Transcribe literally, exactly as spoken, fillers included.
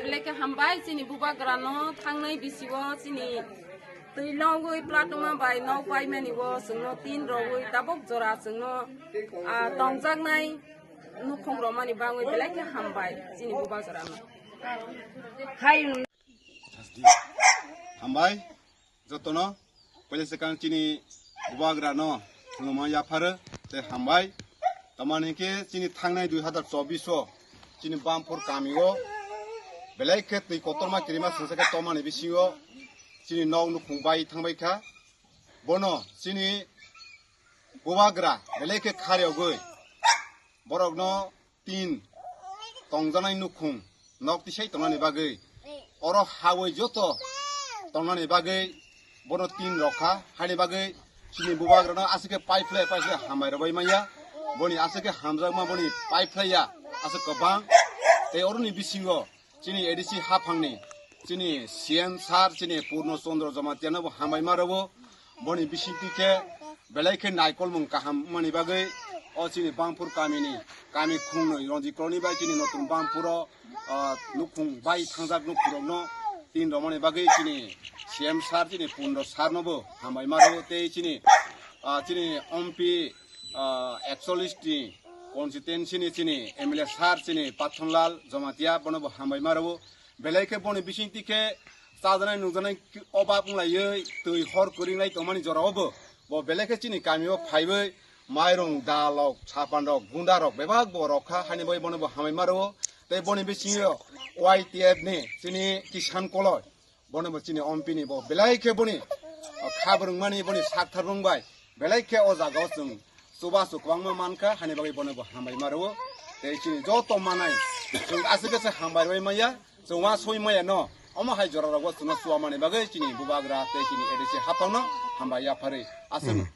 Belai khe hambai chini bubagra no thangnai bisi o chini twi logwi platuma bai nok paimani o chwngno tin rogwi tabok jora chwngno, ah, tongjaknai nukhung romani bangwi belai khe hambai chini bubagra no. Hai. Hambai. Jotono, pele sekang chini bubagra no khulumma yapharo, te hambai. Tamani ke chini thangnai dui hazar chobbish o, chini Bampur kami o, belai khe twi kotorma kirima sengsa khe tomani bisingo, chini nok nukhung bai thangbai kha. Bono, chini bubagra, belai khe khariyogwi, borokno tin tongjanai nukhung nok tisai tongnani bagwi, oro hawi joto tongnani bagwi bono tin rokha, haini bagwi chini bubagrano aswk khe paiphlai paiphlai hambai rwbai manya, boni aswk khe hamjakma boni paiphlaiya aswk kwbang. Tei oroni bisingo chini A D C haphangni chini C M sir chini Purno Chandra Jamatia no bo hambai ma rwo. Boni bisingtwi khe belai khe naikolmung kaham wngmani bagwi o chini Bampur kamini kami khungnwi Ranjit Colony bai chini Notun Bampuro, ah, nukhung bai thangjak nukhungrokno tin romani bagwi chini C M sir chini Purno sir no bo hambai ma rwo tei chini, ah, chini M P, ah, ekchollish ni constituency ni chini M L A sir chini Pathonlal Jamatia bono bo hambai ma rwo. Belai khe boni bisingtwi khe chajanai nukjanai obab wnglaiwi twi hor kwrwinglai tongmani jorao bo. Bo belai khe chini kamio phaiwi mairung, dalrok, sapanrok, gundarok bebak bo rokha, haini bagwi bono bo hambai ma rwo. Tei boni bisingo Y T F ni chini Kisan Koloi, bono bo chini M P ni bo belai khe boni, o, kha bwrwngmani boni sakthar bwrwng bai belai khe o jagao chwng chubachu kwbangma mankha, haini bagwi bono bo hambai ma rwo. Tei chini joto manai chwng aswk khe se hambai rwbai maya, chwng uansoi maya no, omo hai jorarok o chwngno chuamani bagwi chini bubagra tei chini A D C haphangno hambai yapharwi aswk. Hmm.